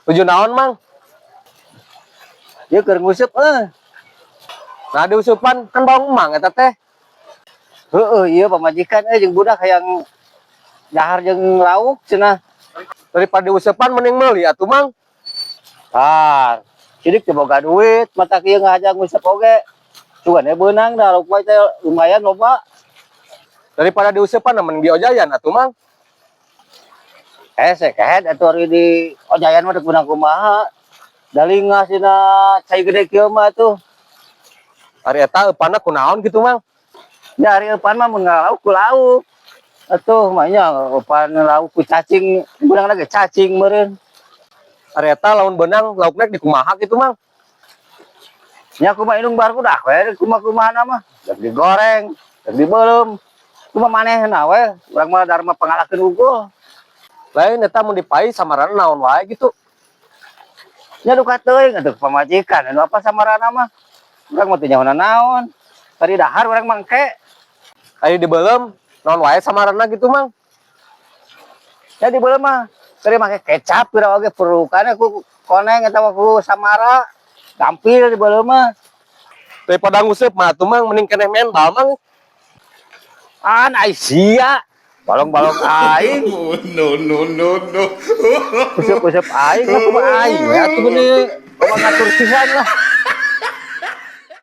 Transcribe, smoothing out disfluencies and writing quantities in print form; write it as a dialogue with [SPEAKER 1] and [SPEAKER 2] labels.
[SPEAKER 1] Nuju naon, Mang?
[SPEAKER 2] Ieu keur nguseup eh.
[SPEAKER 1] Nah, diuseupan kan balong Mang eta teh.
[SPEAKER 2] Heeh, ieu pamajikan eh jeung budak hayang dahar jeung lauk cenah.
[SPEAKER 1] Daripada diuseupan mending meuli atuh, Mang.
[SPEAKER 2] Ah, sidik teu boga duit, matak ieu ngajak nguseup oge. Sugan we beunang da lauk mah teh lumayan loba.
[SPEAKER 1] Daripada diuseupan mending diojayan atuh, Mang.
[SPEAKER 2] Eh, kehed atuh ari di ojayan mah dek beunang kumaha. Dalingas dina cai gede kieu mah tuh.
[SPEAKER 1] Ari eta eupanna kunaon gitu, Mang?
[SPEAKER 2] Ya ari eupan mah mun ngalauk ku lauk. Atuh mah nya eupan lauk ku cacing, beunang lagi cacing meureun.
[SPEAKER 1] Ari eta lamun beunang laukna dikumaha gitu, Mang?
[SPEAKER 2] Nya kumaha indung barudak we kumaha-kumahana mah. Dek digoreng, dek dibeuleum. Kumaha manehna we, urang mah dharma pangalakeun unggul.
[SPEAKER 1] Lain eta mun dipais samarana naon wae gitu.
[SPEAKER 2] Nya duka teuing atuh pamajikan, anu apa samarana mah. Urang mah teu nyaho naon. Tadi dahar urang mah engke.
[SPEAKER 1] Ari dibeuleum naon wae samarana gitu, Mang?
[SPEAKER 2] Nya dibeuleum mah tadi make kecap pira oge perlukan ku koneng eta mah ku samara. Gampil dibeuleum mah.
[SPEAKER 1] Daripada nguseup mah atuh, Mang, mending keneh maen bal, Mang.
[SPEAKER 2] An ai sia. Balong-balong aing,
[SPEAKER 3] Oh, no, no, no, no.
[SPEAKER 2] useup-useup aing mah kumaha aing we atuh bener. Kumaha ngatur pisan lah.